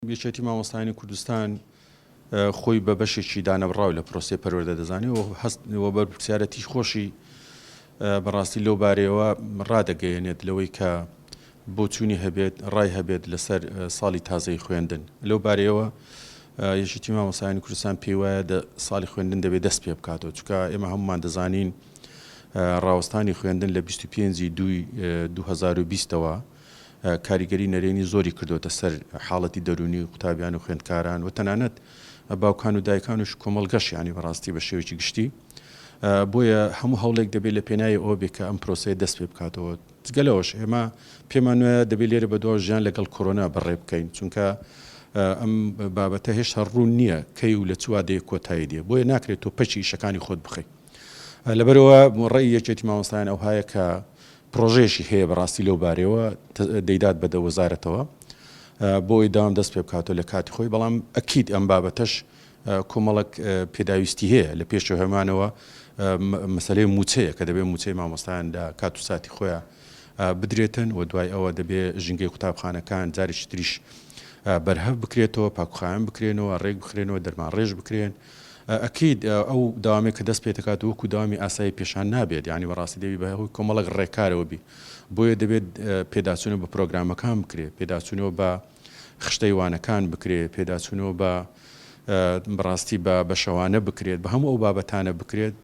یەکێتی مامۆستایانی کوردستان خۆی بە بەشێکی دانەبڕاو لە پرۆسەی پەروەردە دەزانێت و هەست و بەرپرسیارەتی خۆشی بەڕاستی لەو بارەیەوە ڕادەگەیەنێت لەوەی کە بۆچوونی هەبێت ڕای هەبێت لەسەر ساڵی تازەی خوێندن لەو بارەیەوە یەکێتی مامۆستایانی کوردستان پێی وایە ساڵی خوێندن دەبێت دەست پێ بکاتەوە چونکە ئێمە هەمومان دەزانین ڕاوەستانی خوێندن لە 25 دووی 2020ەوە کاریگەری نەرێنی زۆری کردۆتە سەر حاڵەتی دەروونی قوتابیان و خوێندکاران و تەنانەت باوکان و دایکانیش کۆمەڵگەش یانی بەڕاستی بە شێوەیەکی گشتی بۆیە هەموو هەوڵێک دەبێت لە پێناوی ئەوە بێت کە ئەم پرۆسەیە دەست پێ بکاتەوە جگە لەوەش ئێمە پێمان وایە دەبێت لێرە بەدوا ژیان لەگەڵ کۆرۆنا بەڕێ بکەین چونکە ئەم بابەتە هێشتا ڕوون نییە کەی و لە چ وادەیەک کۆتایی دێ بۆیە ناکرێت تۆ پەکی ئیشەکانی خۆت بخەی لەبەرەوە ڕێی یەکێتی مامۆستایان ئەوهایە کە پڕۆژەیەکی هەیە بەڕاستی لەو بارەیەوە دەیدات بە وەزارەتەوە بۆ ئەوەی داوام دەست پێ بکاتەوە لە کاتی خۆی بەڵام ئەکید ئەم بابەتەش کۆمەڵک پێداویستی هەیە لە پێش هەمانەوە مەسلەی موچەیە کە دەبێت موچەی مامۆستایان لە کات و ساتی خۆیان بدرێتن و دوای ئەوە دەبێ ژینگەی قوتابخانەکان جارێکی تریش بەرهەف بکرێتەوە پاکوخایان بکرێنەوە ڕێک بخرێنەوە دەرمان ڕێژ بکرێن ئەکید ئەو دەوامەی کە دەست پێدەکات وەکو دەوامی ئاسایی پێشان نابێت یانی بەڕاستی دەبی بە هۆی کۆمەڵێک ڕێکارەوە بی بۆیە دەبێت پێداچوونەوە بە پرۆگرامەکان بکرێت پێداچوونەوە بە خشتەی وانەکان بکرێت پێداچوونەوە بە بەڕاستی بە بەشەوانە بکرێت بە هەموو ئەو بابەتانە بکرێت.